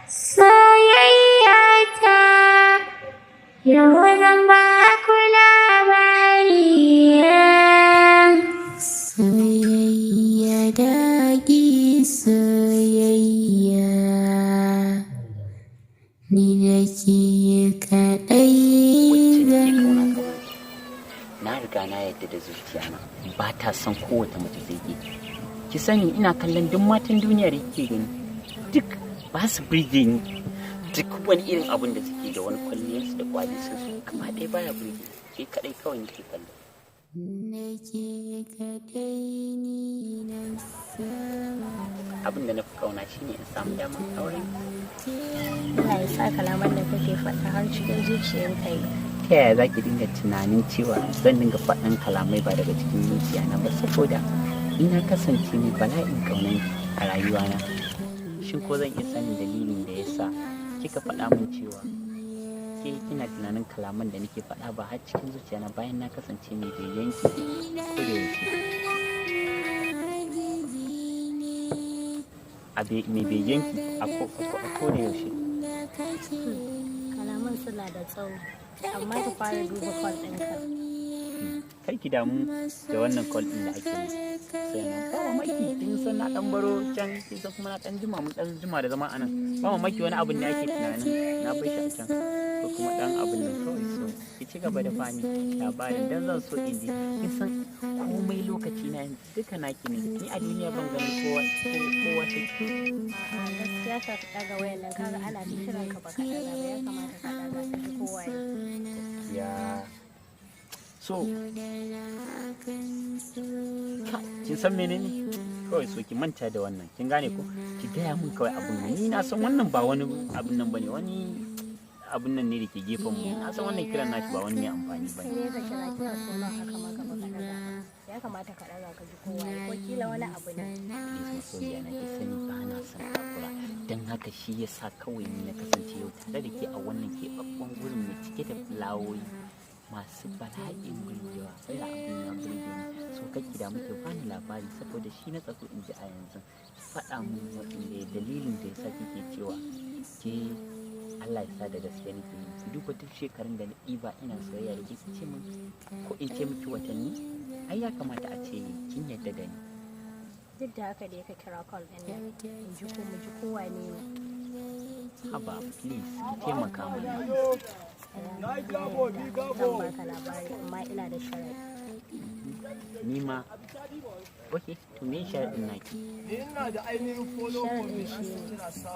Soyayya ta, yau zan ba ku labari. Soyayya daɗi, soyayya, ni da ke kaɗai Wacce nake zan kauna kamar ki. Na riga na yadda da zuciya na ba ta son kowace mace sai ke. Ki sani, ina kallon duk matan duniya da kike gani, duk ba su burge ni. Duk wani irin abin da suke da wani kwalliyarsu da kwalisun su, gaba ɗaya baya burge ni. Ke kaɗai kawai nake kallo. Nake kaɗai ni na sama. Abin da na fi kauna shine in samu damar auren. Allah ya sa kalaman da kake faɗa har cikin zuciyarka yi. Ta yaya za ki dinga tunanin cewa zan dinga faɗan kalamai ba daga cikin zuciya na ba? Saboda ina kasance mai bala'in ƙaunar a rayuwana. Shin ko zan iya sanin dalilin da ya sa kika faɗa min cewa ke kina tunanin kalaman da nake faɗa ba har cikin zuciya na, bayan na kasance mai begen ki ko da yaushe, mai begen ki a ko da yaushe? Kalaman suna da tsawo, amma ka fara duba call ɗinka. Kar ki damu da wannan call din da ake yi. Sai ba mamaki kin san na dan baro can, kin san kuma na dan jima, mun dan jima da zama anan. Ba mamaki wani abun ne ake tunanin na bar shi a can, ko kuma dan abun nan kawai. So ki ci gaba da bani labarin, dan zan so in ji. Kin san komai lokaci na yanzu duka naki ne. Ni a duniya ban ganin kowa kowa sai ke. A'a, gaskiya ka ɗaga wayan nan. Kaga ana ta kiran ka baka ɗaga ba. Ya kamata ka ɗaga ka ji kowa ne. Ya so kin san menene kawai? So ki manta da wannan, kin gane ko? Ki gaya min kawai abun nan. Ni na san wannan ba wani abun nan bane, wani abun nan ne da ke gefen mu. Na san wannan kiran nashi ba wani mai amfani bane. Sai dai ka kira kira so nawa aka maka baka ɗaga ba. Ya kamata ka ɗaga ka ji kowa ne, ko kila wani abu ne. Please masoyiya na, ki sani ba na son takura. Don haka shi yasa kawai ni na kasance yau tare da ke a wannan keɓaɓɓen gurin mai cike da fulawoyi masu bala'in burgewa. Sai da abin ya burge ni. So kake da muke bani labari, saboda shi na tsako in ji a yanzu. Ki faɗa min waɗanda dalilin da yasa kike cewa ke Allah ya sa da gaske nake yi. Ki duba duk shekarun da na ɗiba ina soyayya da ke, ki ce min, ko in ce miki watanni, ai ya kamata a ce kin yarda da ni. Duk da haka dai ka kira call ɗin nan in ji ko mu ji kowa ne ne. Haba, please, ki taimaka mana. Zan baka labari, amma ina da sharaɗi. Ni ma ok. To me sharaɗin naki? Sharaɗin shi ne,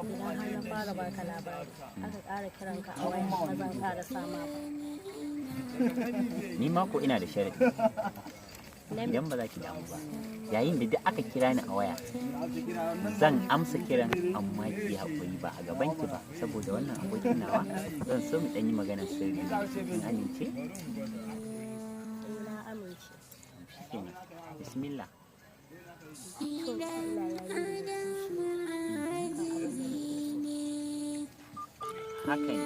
idan har na fara baka labari aka ƙara kiran ka a waya, ba zan ƙara sama ba. Ni ma ko ina da sharaɗi. Na? Idan ba za ki damu ba, yayin da duk aka kira ni a waya, zan amsa kiran, amma ki haƙuri, ba a gaban ki ba, saboda wannan abokin nawa zan so mu ɗan yi maganar sirri ne. Kin amince? Eh, na amince. Shikenan, bismillah. To, Allah ya yi ni da kishi kan abin da nake so. Haka ne.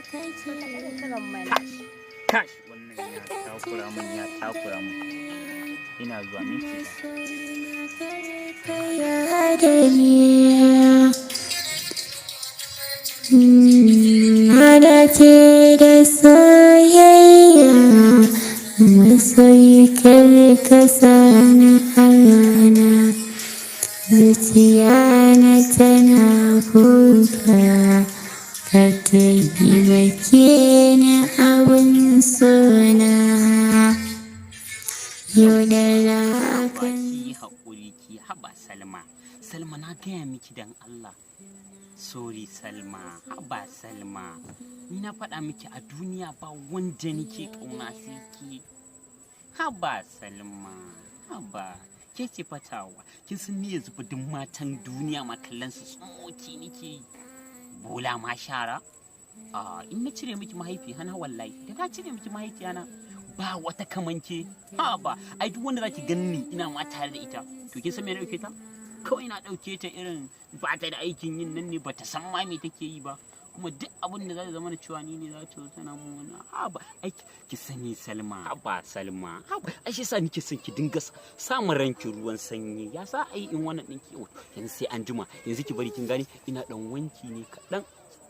To, ka ɗaga kiran mana. Kash kash, wannan ya takura mun, ya takura mun. Ina zuwa, minti ɗaya. Na dace da soyayya, masoyi, kar ka sani a rana. Zuciya na tana kuka, ka taimake ni, abin sona. Yaudara Ba kan ki haƙuri, ki haba Salma. Salma, na gaya miki, dan Allah, sorry Salma. Haba Salma, ni na faɗa miki, a duniya ba wanda nake ƙauna sai ke. Haba Salma, haba, ke ce fatawa. Kin san ni yanzu fa duk matan duniya ma kallon su tsoki nake yi, bola ma shara. A in na cire miki mahaifi hana, wallahi da na cire miki mahaifiya na, ba wata kamanke. Ha ba, ai duk wanda zaki ganni ina ma tare da ita, to kin san me na dauke ta? Kawai na dauke ta irin ba ta da aikin yin nan ne, ba ta san ma me take yi ba. Kuma duk abin da za ta zama da cewa ni ne za ta zo tana mun wani haba. Ai ki sani Salma, haba Salma, haba. Ai shi yasa nake son ki dinga samun ranki ruwan sanyi. Ya sa ai in wannan ɗinki yanzu sai an jima. Yanzu ki bari, kin gane, ina dan wanki ne kaɗan.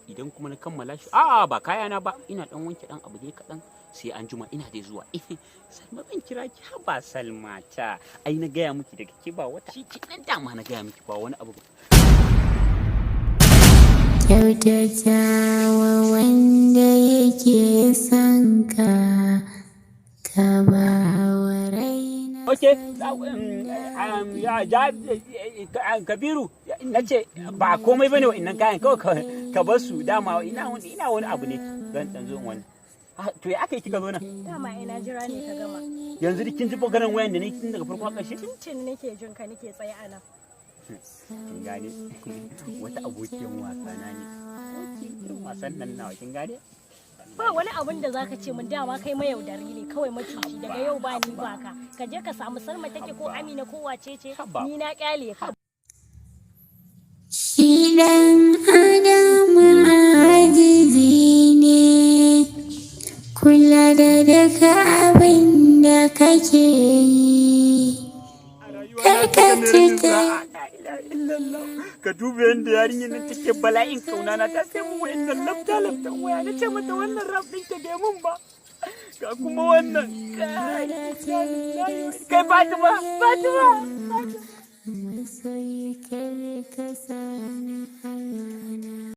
Idan kuma na kammala shi, a'a, ba kayana ba, ina dan wanke dan abu ne kaɗan, sai an juma ina dai zuwa. Eh Salma, zan kira ki. Haba Salma ta, ai na gaya miki daga ke ba wata shi ki dan dama, na gaya miki ba wani abu ba. Kyautata wa wanda yake son ka, ka ba wa raina. Ok, ya ja Kabiru, na ce ba komai bane wa'innan kayan, kawai ka bar su. Dama ina wani abu ne zan dan zo in wani. Ah, to ya aka yi kika zo nan? Dama ina jira ne ka gama. Yanzu duk kin ji maganar wayan da ni tun daga farko har ƙarshe? Tuntun nake jin ka, nake tsaye a nan. Kin gane, wata abokiyar wasa na ne. Irin wasan nan nawa, kin gane? Ba wani abun da zaka ce min, dama kai mayaudari ne kawai, macuci. Daga yau ba ni ba ka. Ka je ka samu Salma take ko Amina ko wace ce. Haba. Ni na kyale ka. Shi ɗan Adam ajizi ne, kula da duka abin da kake yi. Kar ka cuta. Ka duba yadda yarinyar nan take bala'in kauna na, ta sai mun wayannan lafta laftan waya. Na ce mata wannan rap ɗin ta bai mun ba. Ga kuma wannan. Kai, kai Fatima, Fatima. Masoyi, kar ka sani Allah.